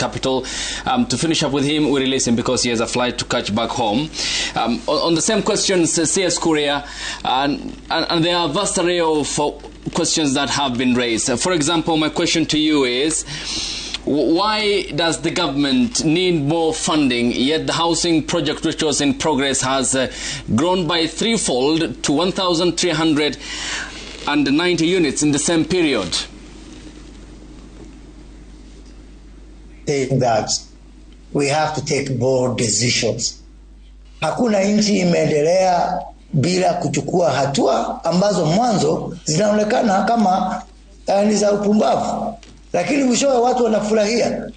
Capital. To finish up with him, we release him because he has a flight to catch back home. On the same questions, CS Kuria, and there are a vast array of questions that have been raised. For example, my question to you is, why does the government need more funding, yet the housing project which was in progress has grown by threefold to 1,390 units in the same period? Saying that we have to take bold decisions. Hakuna nchi imeendelea bila kuchukua hatua ambazo mwanzo zinaonekana kama ni za upumbavu, lakini mwishowe watu wanafurahia.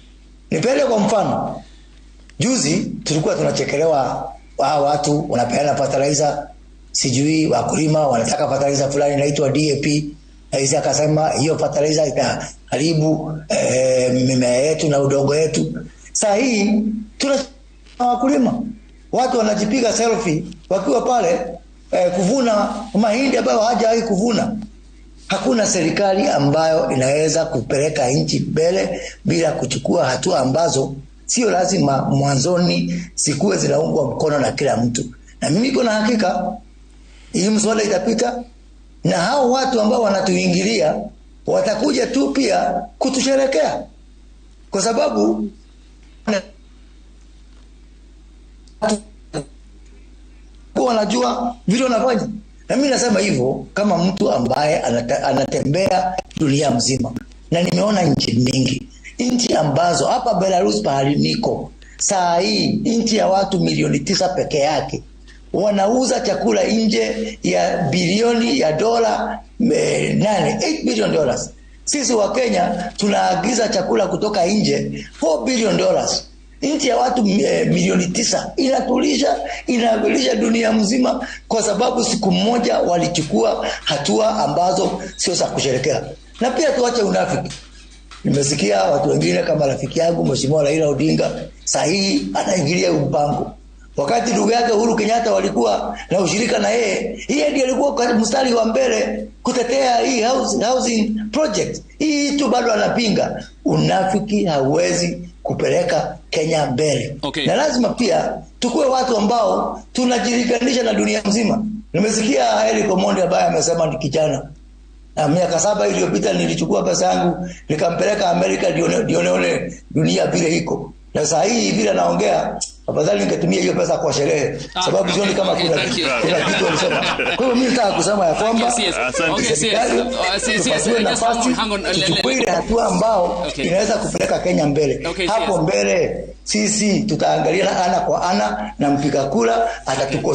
Nipele kwa mfano, juzi tulikuwa tunachekelewa, watu wanapeana fertilizer, sijui wakulima wanataka fertilizer fulani inaitwa DAP. Rais akasema hiyo fertilizer itaharibu mimea yetu na udongo yetu. Saa hii tuna wakulima, watu wanajipiga selfie wakiwa pale kuvuna mahindi ambayo hawajawahi kuvuna. Hakuna serikali ambayo inaweza kupeleka nchi mbele bila kuchukua hatua ambazo sio lazima mwanzoni zikuwe zinaungwa mkono na kila mtu. Na mimi niko na hakika hii mswada itapita, na hao watu ambao wanatuingilia watakuja tu pia kutusherekea, kwa sababu wanajua vile wanafanya. Na mimi nasema hivyo kama mtu ambaye anatembea dunia mzima, na nimeona nchi mingi, nchi ambazo hapa Belarus pahali niko saa hii, nchi ya watu milioni 9 peke yake wanauza chakula nje ya bilioni ya dola 8, $8 billion. Sisi wa Kenya tunaagiza chakula kutoka nje $4 billion. Nchi ya watu milioni 9 inatulisha, inalisha dunia mzima, kwa sababu siku moja walichukua hatua ambazo sio za kusherekea. Na pia tuache unafiki. Nimesikia watu wengine kama rafiki yangu Mheshimiwa Raila Odinga sahihi anaingilia mpango. Wakati ndugu yake Uhuru Kenyatta walikuwa na ushirika na yeye, yeye ndiye alikuwa mstari wa mbele kutetea hii housing project. Hii tu bado anapinga. Unafiki hauwezi kupeleka Kenya mbele. Okay. Na lazima pia tukue watu ambao tunajilinganisha na dunia mzima. Nimesikia Eric Omondi ambaye amesema ni kijana. Na miaka 7 iliyopita nilichukua pesa yangu nikampeleka Amerika nione dunia vile iko. Na saa hii vile naongea, afadhali ningetumia hiyo pesa kwa sherehe, sababu sioni kama kuna kitu walisema. Kwa hiyo mimi nataka kusema ya kwamba tupatiwe nafasi, tuchukue ile hatua ambao inaweza kupeleka Kenya mbele. Hapo mbele sisi tutaangalia ana kwa ana na mpiga kura atatuko